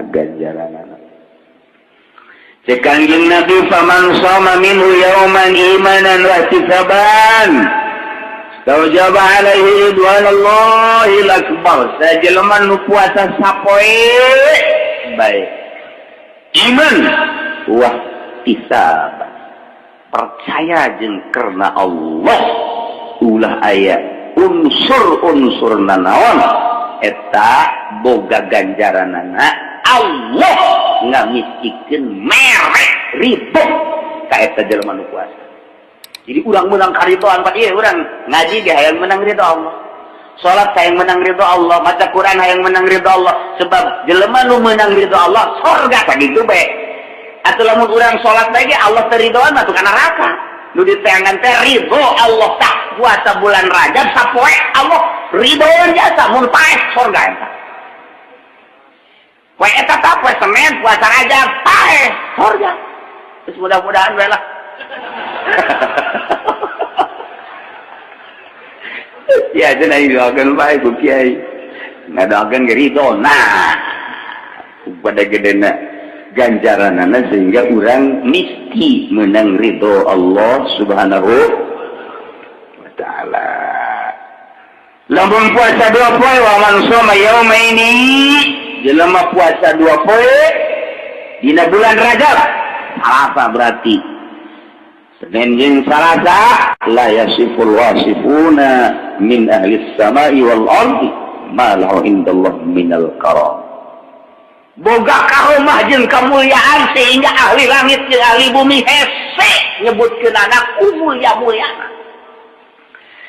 Ganjaran Cek Kanjeng Nabi, faman shoma minhu yauman imanan wa ihtisaban istaujaba alaihi ridwanallahil akbar. Sajelema nu puasa sapoe bae iman wah ihtisab, percaya jeung karena Allah, ulah aya unsur-unsur nanaon, eta boga ganjaranana. Allah ngamistikeun mere ridho ka eta jelema nu puasa. Jadi urang menang karidoan, Pak. Ieu urang ngaji ge hayang menang ridho Allah, salat hayang menang ridho Allah, maca Quran hayang menang ridho Allah, sebab jelema nu menang ridho Allah sorga. Sakitu bae atuh. Lamun urang salat lagi Allah teu ridhoan mah ka neraka. Nu diteangan teh ridho Allah. Tak puasa bulan Rajab sapoe Allah ridhoan jasa, mun paeh sorga eta. Poe eta tah, poe Senin puasa Rajab paeh sorga. Terus mudah-mudahan we lah. Ya cenah doakeun bae ku kiai, ngadoakeun ge ridho. Nah, pada gedena ganjaranana sehingga urang misti menang ridho Allah Subhanahu wa Ta'ala. Lamun puasa 2 poe, wa man shoma yaumaini, jelema puasa 2 poe dina bulan Rajab, Salasa, berarti Senin jeung Salasa, la yasiful wasifuna min ahli samai wal ardi ma lahu indallah minal karam. Boga karomah jeung kemuliaan sehingga ahli langit jeung ahli bumi hese nyebutkeun anak mulia-muliana.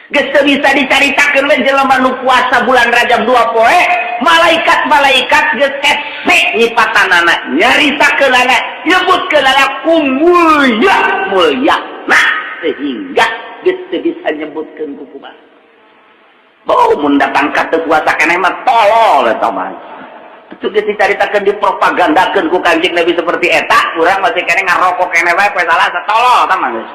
Geus teu bisa dicaritakeun we jelema nu puasa bulan Rajab 2 poe. Malaikat-malaikat geus hese nyipatanana, nyaritakeun anak, nyebutkeun anak ku mulia mulia. Nah, sehingga geus teu bisa nyebutkeun ku kumaha. Oh, mun datang ka teu puasa keneh mah tolol eta mah. Itu geus dicaritakeun, dipropagandakeun ku Kanjeng Nabi seperti eta, urang masih keneh ngarokok keneh wae poe Salasa, tolol eta mah geus.